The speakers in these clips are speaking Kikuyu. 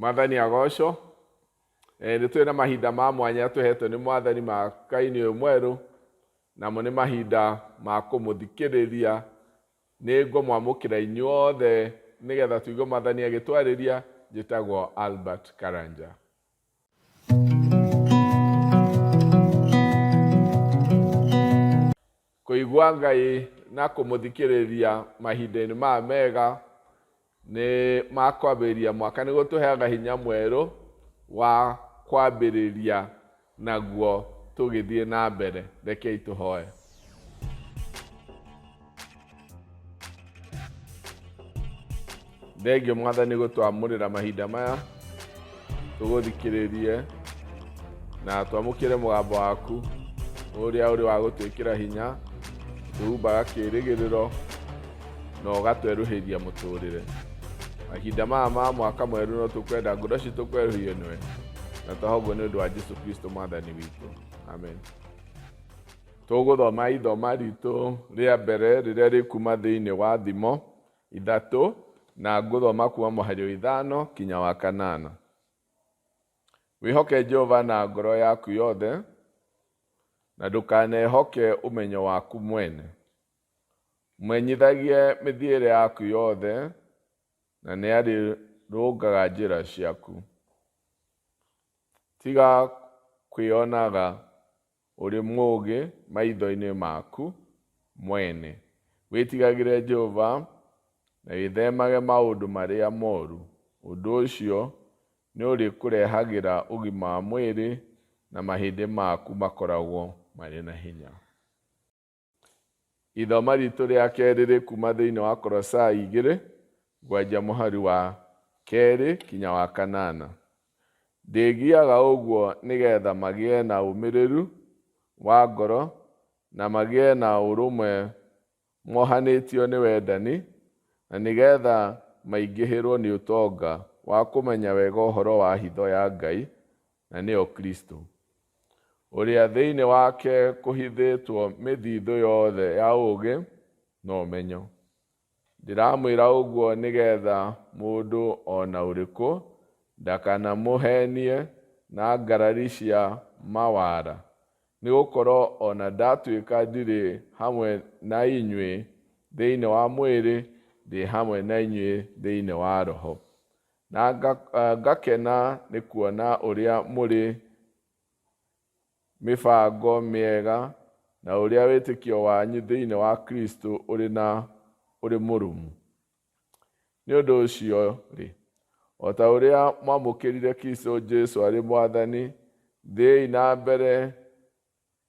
Mwathani agocwo. Nĩ tũrĩ na mahinda ma mwanya tũhetwo nĩ Mwathani mwaka-inĩ ũyũ mwerũ, namo nĩ mahinda ma kũmũthikĩrĩria. Nĩ ngũmwamũkĩra inyuothe nĩgetha tũigue Mwathani agĩtwarĩria. Njĩtagwo Albert Karanja. Kũigua Ngai na kũmũthikĩrĩria mahinda-inĩ maya mega nĩ ma kwambĩrĩria mwaka nĩ gũtũheaga hinya mwerũ wa kwambĩrĩria naguo tũgĩthiĩ na mbere. Rekei tũhoe. Thengio Mwathani gũtwamũrĩra mahinda maya tũgũthikĩrĩrie na twamũkĩre mũgambo waku ũrĩa ũrĩ wa gũtwĩkĩra hinya, tũhumbaga kĩĩrĩgĩrĩro na ũgatwerũhĩria mũtũrĩre. Mahinda maya ma mwaka mwerũ no tũkwenda ngoro citũ kwerũhio nĩwe na twahoguo nĩ ũndũ wa Jesu Kristo Mwathani witũ. Amen. Tũgũthoma ithoma ritũ rĩa mbere rĩrĩa rĩkuma thĩinĩ wa Thimo 3 na ngũthoma kuma mũhari wa 5 kinya wa 8. Wĩhoke Jehova na ngoro yaku yothe, na ndũkanehoke ũmenyo waku mwene. Mũmenyithagie mĩthiĩre yaku yothe, na nĩarĩrũngaga njĩra ciaku. Tiga kwĩonaga ũrĩ mũũgĩ maitho-inĩ maku mwene. Wĩtigagĩre Jehova na wĩthemage maũndũ marĩa moru. Ũndũ ũcio nĩũrĩkũrehagĩra ũgima wa mwĩrĩ na mahĩndĩ maku makoragwo marĩ na hinya. Ithoma ritũ rĩa kerĩ rĩkuma thĩinĩ wa Kolosai 2 ngwanjia mũhari wa 2 kinya wa 8. Ndĩgiaga ũguo nĩgetha magĩe na ũmĩrĩru wa ngoro na magĩe na ũrũmwe mohanĩtio nĩ wendani, na nĩgetha maingĩhĩrwo nĩ ũtonga wa kũmenya wega ũhoro wa hitho ya Ngai, na nĩyo Kristo, ũrĩa thĩinĩ wake kũhithĩtwo mĩthithũ yothe ya ũũgĩ na ũmenyo. Ndĩramwĩra ũguo nĩgetha mũndũ o na ũrĩkũ ndakanamũheenie na ngarari cia mawara, nĩgũkorwo o na ndatuĩka ndirĩ hamwe na inyuĩ thĩinĩ wa mwĩrĩ, ndĩ hamwe na inyuĩ thĩinĩ wa roho. Na ngakena nĩ kuona ũrĩa mũrĩ mĩbango mĩega na ũrĩa wĩtĩkio wanyu thĩinĩ wa Kristo ũrĩ na ũrĩ mũrũmu. Nĩ ũndũ ũcio-rĩ, o ta ũrĩa mwamũkĩrire Kristo Jesu arĩ Mwathani, thiĩi na mbere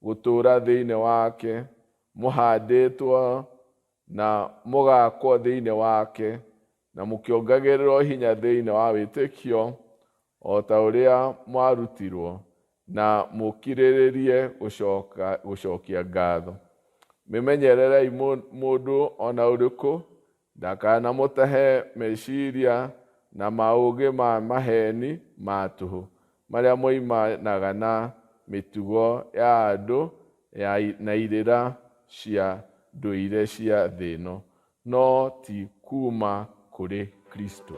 gũtũũra thĩinĩ wake, mũhandĩtwo na mũgaakwo thĩinĩ wake, na mũkĩongagĩrĩrwo hinya thĩinĩ wa wĩtĩkio, o ta ũrĩa mwarutirwo, na mũkirĩrĩrie gũcokia ngatho. Mĩmenyererei mũndũ o na ũrĩkũ ndakanamũtahe meciria na maũgĩ ma maheni ma tũhũ, marĩa moimanaga na mĩtugo ya andũ na irĩra cia ndũire cia thĩ ĩno, no ti kuma kũrĩ Kristo.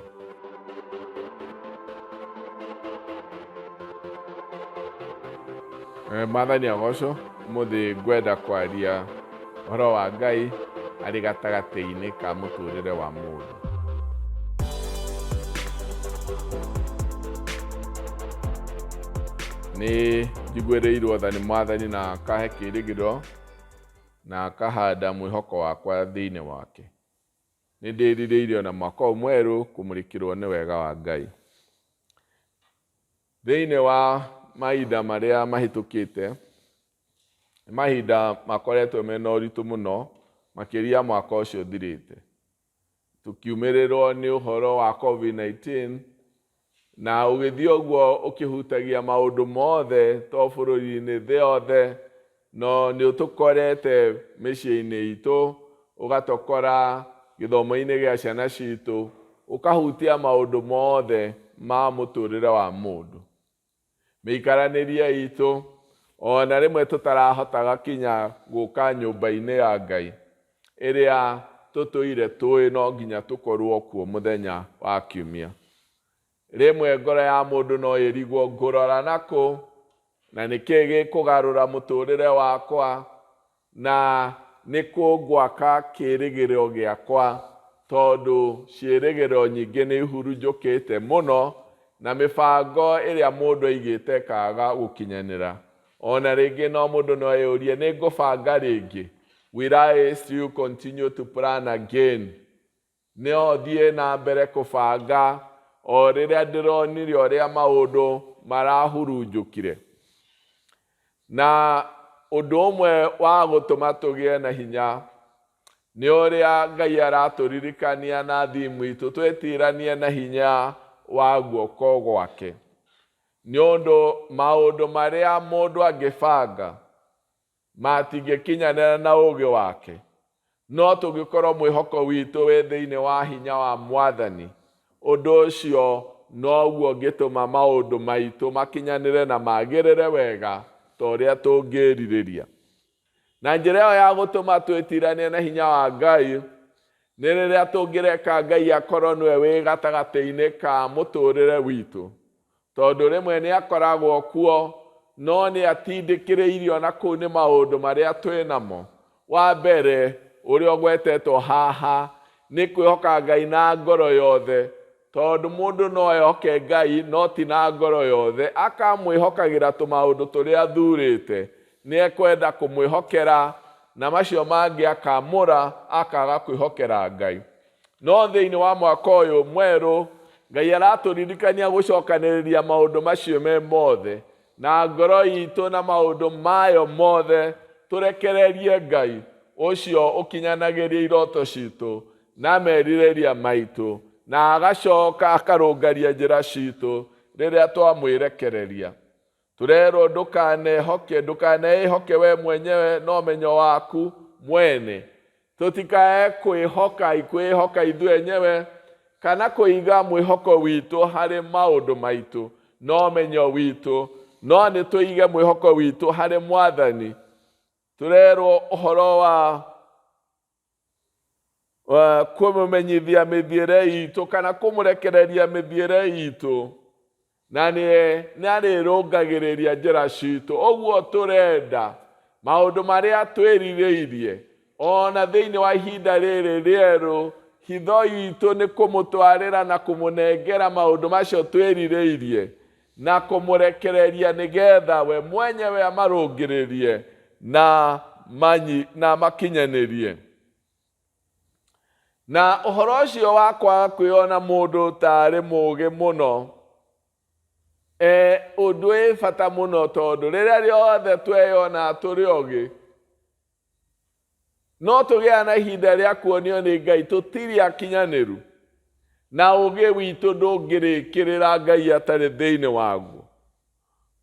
Mwathani agocwo, ũmũthĩ ngwenda kwaria ũhoro wa Ngai arĩ gatagatĩ-inĩ ka mũtũrĩre wa mũndũ. Nĩ njiguĩrĩirwo tha nĩ Mwathani na akahe kĩĩrĩgĩrĩro na akahanda mwĩhoko wakwa thĩinĩ wake. Nĩ ndĩrirĩirie ona mwaka ũyũ mwerũ kũmũrĩkĩrwo nĩ wega wa Ngai. Thĩinĩ wa mahinda marĩa mahĩtũkĩte, nĩ mahinda makoretwo mena ũritũ mũno, makĩria mwaka ũcio ũthirĩte. Tũkiumĩrĩrwo nĩ ũhoro wa COVID-19, na ũgĩthiĩ ũguo ũkĩhutagia maũndũ mothe to bũrũri-inĩ, thĩ yothe, no nĩ ũtũkorete mĩciĩ-inĩ itũ, ũgatũkora gĩthomo-inĩ gĩa ciana citũ, ũkahutia maũndũ mothe ma mũtũrĩre wa mũndũ. Mĩikaranĩrie itũ, ona rĩmwe tũtarahotaga kinya gũka nyũmba-inĩ ya Ngai, ĩrĩa tũtũire tũĩ no nginya tũkorwo kuo mũthenya wa kiumia. Rĩmwe ngoro ya mũndũ no ĩrigwo ngũrora nakũ, na nĩkĩ gĩkũgarũra mũtũrĩre wakwa, na nĩkũ ngwaka kĩrĩgĩrĩro gĩakwa, tondũ ciĩrĩgĩrĩro nyingĩ nĩ ihurunjũkĩte mũno, na mĩbango ĩrĩa mũndũ aigĩte ĩkaga gũkinyanĩra. Ona rĩngĩ no mũndũ no eyũrie, nĩ ngũbanga rĩngĩ? Will I still continue to plan again? No thiĩ na mbere kũbanga o rĩrĩa ndĩronire ũrĩa maũndũ marahurunjũkire. Na ũndũ ũmwe wa gũtũma tũgĩe na hinya nĩ ũrĩa Ngai aratũririkania na thimu itũ twĩtiranie na hinya wa guoko gwake. Nĩ ũndũ maũndũ marĩa mũndũ angĩbanga matingĩkinyanĩra na ũũgĩ wake, no tũngĩkorwo mwĩhoko witũ wĩ thĩinĩ wa hinya wa Mwathani, ũndũ ũcio noguo ũngĩtũma maũndũ maitũ makinyanĩre na magĩrĩre wega ta ũrĩa tũngĩrirĩria. Na njĩra ĩyo ya gũtũma twĩtiranie na hinya wa Ngai nĩ rĩrĩa tũngĩreka Ngai akorwo nĩwe wĩ gatagatĩ-inĩ ka mũtũrĩre witũ. Tondũ rĩmwe nĩ akoragwo kuo, no nĩ atindĩkĩrĩirio na kũu nĩ maũndũ marĩa twĩ namo. Wa mbere ũrĩa ũgwetetwo haha nĩ kwĩhoka Ngai na ngoro yothe, tondũ mũndũ no ehoke Ngai no ti na ngoro yothe, akamwĩhokagĩra tũmaũndũ tũrĩa athurĩte, nĩ ekwenda kũmwĩhokera, na macio mangĩ akamũra akaga kwĩhokera Ngai. No thĩinĩ wa mwaka ũyũ mwerũ, Ngai aratũririkania gũcokanĩrĩria maũndũ macio me mothe, na ngoro itũ na maũndũ mayo mothe, tũrekererie Ngai ũcio ũkinyanagĩria iroto citũ na merirĩria maitũ, na agacoka akarũngaria njĩra citũ rĩrĩa twamwĩrekereria. Tũrerwo ndũkanehoke, ndũkaneĩhoke we mwenyewe na ũmenyo waku mwene. Tũtikae kwĩhoka kwĩhoka ithuĩ enyewe kana kũiga mwĩhoko witũ harĩ maũndũ maitũ na ũmenyo witũ, no nĩ tũige mwĩhoko witũ harĩ Mwathani. Tũrerwo ũhoro wa kũmũmenyithia mĩthiĩre itũ kana kũmũrekereria mĩthiĩre itũ, na nĩ arĩrũngagĩrĩria njĩra citũ. Ũguo tũrenda maũndũ marĩa twĩrirĩirie ona thĩinĩ wa ihinda rĩrĩ rĩerũ, hitho itũ nĩ kũmũtwarĩra na kũmũnengera maũndũ macio twĩrirĩirie na kũmũrekereria nĩgetha we mwenyewe amarũngĩrĩrie na na makinyanĩrie. Na ũhoro ũcio wa kwaga kwĩona mũndũ tarĩ mũũgĩ mũno, ũndũ wĩ bata mũno, tondũ rĩrĩa rĩothe tweyona tũrĩ ogĩ, no tũgĩa na ihinda rĩa kuonio nĩ Ngai tũtirĩ akinyanĩru, na ũũgĩ witũ ndũngĩrĩkĩrĩra Ngai atarĩ thĩinĩ waguo.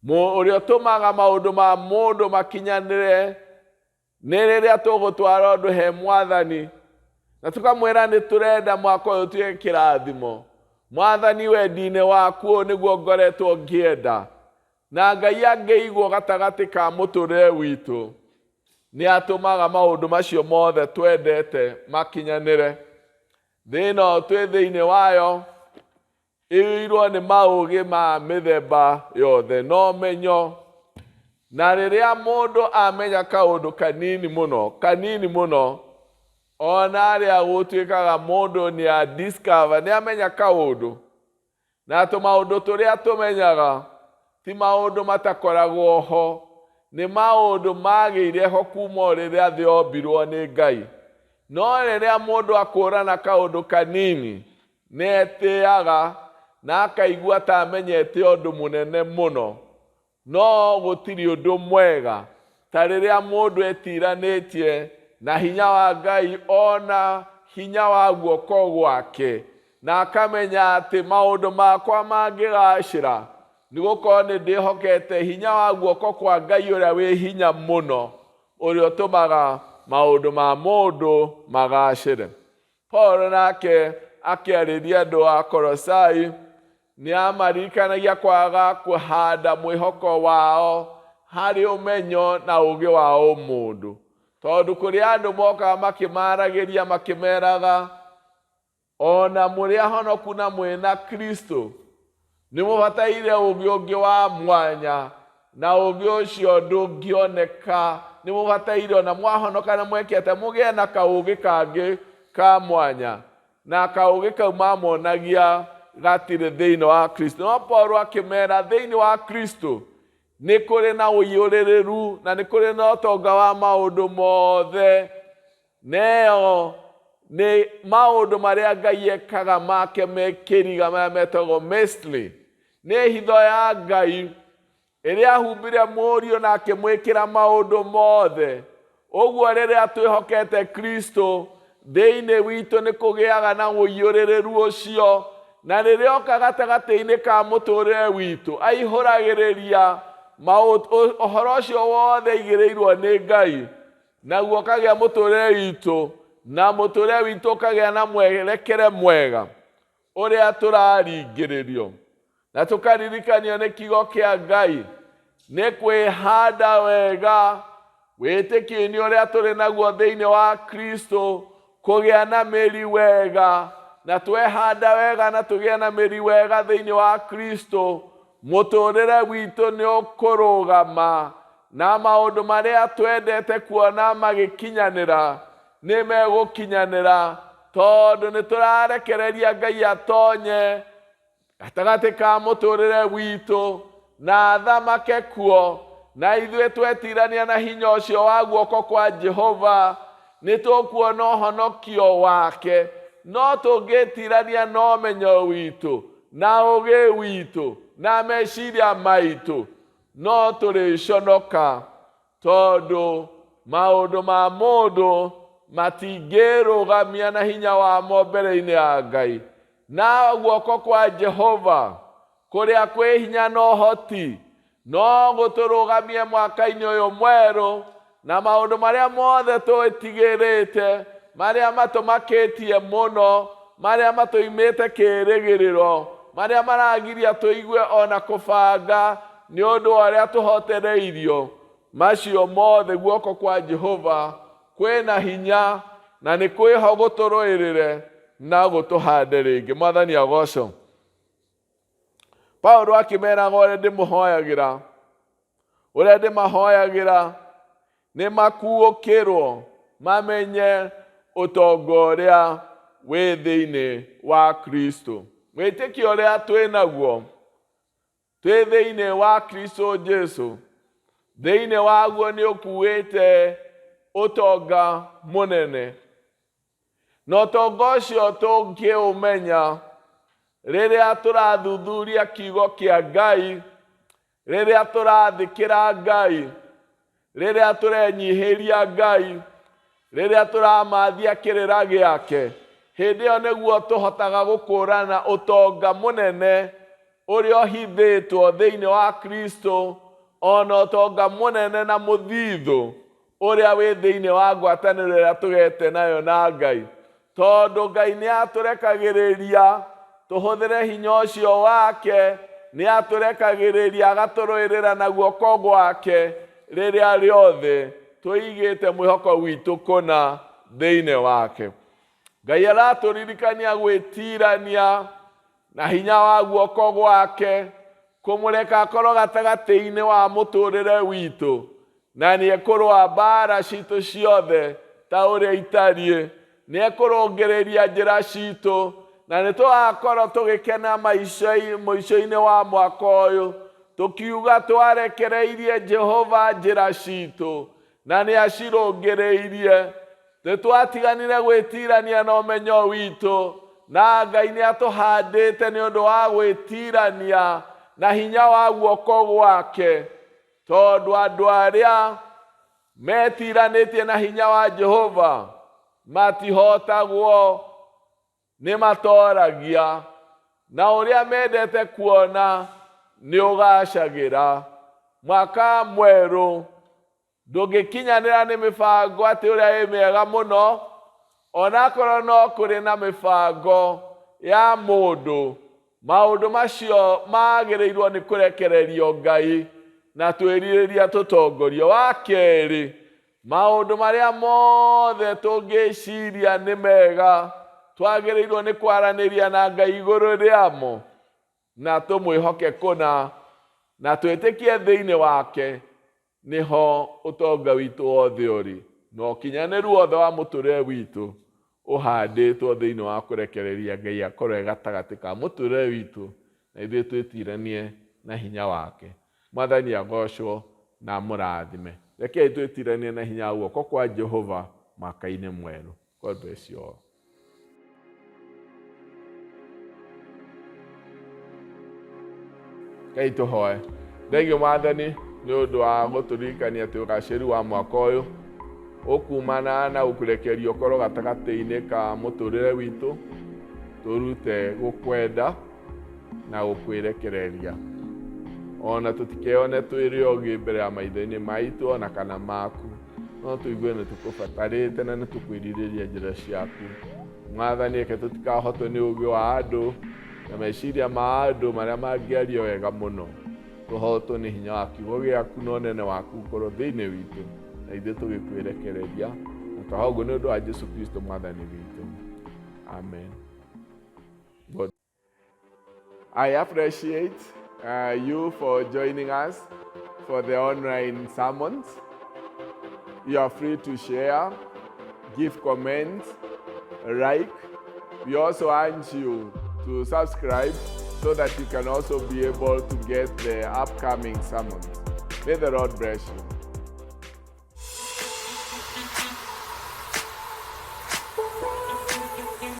Ũrĩa ũtũmaga maũndũ ma mũndũ makinyanĩre nĩ rĩrĩa tũgũtwara ũndũ he Mwathani na tũkamwĩra nĩ tũrenda mwaka ũyũ ũtuĩke kĩrathimo. Mwathani, wendi-inĩ waku ũyũ nĩguo ngoretwo ngĩenda. Na Ngai angĩigwo gatagatĩ ka mũtũrĩre witũ, nĩ atũmaga maũndũ macio mothe twendete makinyanĩre. Thĩ ĩno twĩ thĩinĩ wayo ĩiyũirwo nĩ maũgĩ ma mĩthemba yothe na ũmenyo. Na rĩrĩa mũndũ amenya kaũndũ kanini mũno, kanini mũno, ona arĩa gũtuĩkaga mũndũ nĩ a discover, nĩ amenya kaũndũ. Na tũmaũndũ tũrĩa tũmenyaga ti maũndũ matakoragwo ho, nĩ maũndũ magĩire ho kuma o rĩrĩa thĩ yombirwo nĩ Ngai. No rĩrĩa mũndũ akũrana kaũndũ kanini, nĩ etĩaga na akaigua ta amenyete ũndũ mũnene mũno. No gũtirĩ ũndũ mwega ta rĩrĩa mũndũ etiranĩtie na hinya wa Ngai ona hinya wa guoko gwake, na akamenya atĩ maũndũ makwa mangĩgacĩra nĩ gũkorwo nĩ ndĩhokete hinya wa guoko kwa Ngai ũrĩa wĩ hinya mũno, ũrĩa ũtũmaga maũndũ ma mũndũ magacĩre. Paulo nake akĩarĩria andũ a Kolosai nĩ amaririkanagia kwaga kũhanda mwĩhoko wao harĩ ũmenyo na ũũgĩ wa ũmũndũ, tondũ kũrĩ andũ mokaga makĩmaragĩria makĩmeraga ona mũrĩ ahonoku na mwĩna Kristo, Nĩ mũbataire ũũgĩ ũngĩ wa mwanya, na ũũgĩ ũcio ndũngĩoneka. Nĩ mũbataire ona mwahonoka na mweke atĩa, mũgĩe na kaũũgĩ kangĩ ka mwanya, na kaũũgĩ kau mamonagia gatirĩ thĩinĩ wa Kristo. No Paulo akĩmera thĩinĩ wa Kristo nĩ kũrĩ na ũiyũrĩrĩru na nĩ kũrĩ na ũtonga wa maũndũ mothe. Neyo nĩ maũndũ marĩa Ngai ekaga make me kĩriga marĩa metagwo mystery. Nĩ hitho ya Ngai ĩrĩa ahumbire Mũriũ na akĩmwĩkĩra maũndũ mothe. Ũguo rĩrĩa twĩhokete Kristo, thĩinĩ witũ nĩ kũgĩaga na ũiyũrĩrĩru ũcio, na rĩrĩa oka gatagatĩ-inĩ ka mũtũrĩre witũ, aihũragĩrĩria ũhoro ũcio wothe aigĩrĩirwo nĩ Ngai, naguo ũkagĩa mũtũrĩre witũ, na mũtũrĩre witũ ũkagĩa na mwerekere mwega ũrĩa tũraringĩrĩrio. Na tũkaririkanio nĩ kiugo kĩa Ngai nĩ kwĩhanda wega wĩtĩkio-inĩ ũrĩa tũrĩ naguo thĩinĩ wa Kristo, kũgĩa na mĩri wega, na twehanda wega na tũgĩe na mĩri wega thĩinĩ wa Kristo, mũtũrĩre witũ nĩ ũkũrũgama, na maũndũ marĩa twendete kuona magĩkinyanĩra nĩ megũkinyanĩra, tondũ nĩ tũrarekereria Ngai atonye gatagatĩ ka mũtũrĩre witũ na athamake kuo. Na ithuĩ twetirania na hinya ũcio wa guoko kwa Jehova, nĩ tũkuona ũhonokio wake. No tũngĩtirania na ũmenyo witũ na ũũgĩ witũ na meciria maitũ, no tũrĩconoka, tondũ maũndũ ma mũndũ matingĩrũgamia na hinya wamo mbere-inĩ ya Ngai. Na guoko kwa Jehova kũrĩa kwĩ hinya na ũhoti no gũtũrũgamie mwaka-inĩ ũyũ mwerũ, na maũndũ marĩa mothe twĩtigĩrĩte, marĩa matũmakĩtie mũno, marĩa matũimĩte kĩĩrĩgĩrĩro, marĩa maragiria tũigue ona kũbanga nĩ ũndũ wa ũrĩa tũhotereirio, macio mothe guoko kwa Jehova kwĩna hinya na nĩ kwĩho gũtũrũĩrĩre na gũtũhande rĩngĩ. Mwathani agocwo. Paulo akĩmeraga ũrĩa ndĩmũhoyagĩra, ũrĩa ndĩmahoyagĩra nĩ makuũkĩrwo mamenye ũtonga ũrĩa wĩ thĩinĩ wa Kristo. Wĩtĩkio ũrĩa twĩ naguo twĩ thĩinĩ wa Kristo Jesu, thĩinĩ waguo nĩ ũkuĩte ũtonga mũnene. Na ũtonga ũcio tũngĩũmenya rĩrĩa tũrathuthuria kiugo kĩa Ngai, rĩrĩa tũrathĩkĩra Ngai, rĩrĩa tũrenyihĩria Ngai, rĩrĩa tũramathia kĩrĩra gĩake, hĩndĩ ĩyo nĩguo tũhotaga gũkũrana ũtonga mũnene ũrĩa ũhithĩtwo thĩinĩ wa Kristo, ona ũtonga mũnene na mũthithũ ũrĩa wĩ thĩinĩ wa ngwatanĩro ĩrĩa tũgete nayo na Ngai. Tondũ Ngai nĩ atũrekagĩrĩria tũhũthĩre hinya ũcio wake, nĩ atũrekagĩrĩria agatũrũĩrĩra na guoko gwake rĩrĩa rĩothe tũigĩte mwĩhoko witũ kũna thĩinĩ wake. Ngai aratũririkania gwĩtirania na hinya wa guoko gwake, kũmũreka akorwo gatagatĩ-inĩ wa mũtũrĩre witũ, na nĩ ekũrũa mbara citũ ciothe ta ũrĩa itariĩ, nĩ ekũrũngĩrĩria njĩra citũ, na nĩ tũgakorwo tũgĩkena mũico-inĩ wa mwaka ũyũ, tũkiuga twarekereirie Jehova njĩra citũ, na nĩ acirũngĩrĩirie. Nĩ twatiganire gwĩtirania na ũmenyo witũ, na Ngai nĩ atũhandĩte nĩ ũndũ wa gwĩtirania na hinya wa guoko gwake, tondũ andũ arĩa metiranĩtie na hinya wa Jehova matihotagwo, nĩ matoragia, na ũrĩa mendete kuona nĩ ũgacagĩra. Mwaka mwerũ ndũngĩkinyanĩra nĩ mĩbango atĩ ũrĩa ĩ mĩega mũno, onakorwo no kũrĩ na mĩbango ya mũndũ, maũndũ macio magĩrĩirwo nĩ kũrekererio Ngai na twĩrirĩria tũtongorio. Wa kerĩ, maũndũ marĩa mothe tũngĩciria nĩ mega, twagĩrĩirwo nĩ kwaranĩria na Ngai igũrũ rĩamo. Na tũmwĩhoke kũna na twĩtĩkie thĩinĩ wake, nĩho ũtonga witũ wothe ũrĩ, na ũkinyanĩru wothe wa mũtũrĩre witũ ũhandĩtwo thĩinĩ wa kũrekereria Ngai akorwo e gatagatĩ ka mũtũrĩre witũ, na ithuĩ twĩtiranie na hinya wake. Mwathani agocwo na amũrathime. Rekei twĩtiranie na hinya wa guoko kwa Jehova mwaka-inĩ mwerũ. God bless you all. Ngai tũhoe. Thengio Mwathani nĩ ũndũ wa gũtũririkania atĩ ũgacĩru wa mwaka ũyũ ũkumana na gũkũrekeria ũkorwo gatagatĩ-inĩ ka mũtũrĩre witũ, tũrute gũkwenda na gũkwĩrekereria, ona tũtikeyone twĩrĩ ogĩ mbere ya maitho-inĩ maitũ ona kana maku, no tũigue nĩ tũkũbatarĩte na nĩ tũkwĩrirĩria njĩra ciaku. Mwathani, reke tũtikahotwo nĩ ũgĩ wa andũ na meciria ma andũ marĩa mangĩaria wega mũno, tũhotwo nĩ hinya wa kiugo gĩaku na ũnene waku ũkorwo thĩinĩ witũ, na ithuĩ tũgĩkwĩrekereria, na twahoya ũguo nĩ ũndũ wa Jesu Kristo Mwathani witũ. Amen. God. I appreciate you for joining us for the online sermons. You are free to share, give comments, like. We also urge you to subscribe so that you can also be able to get the upcoming sermons. May the Lord bless you.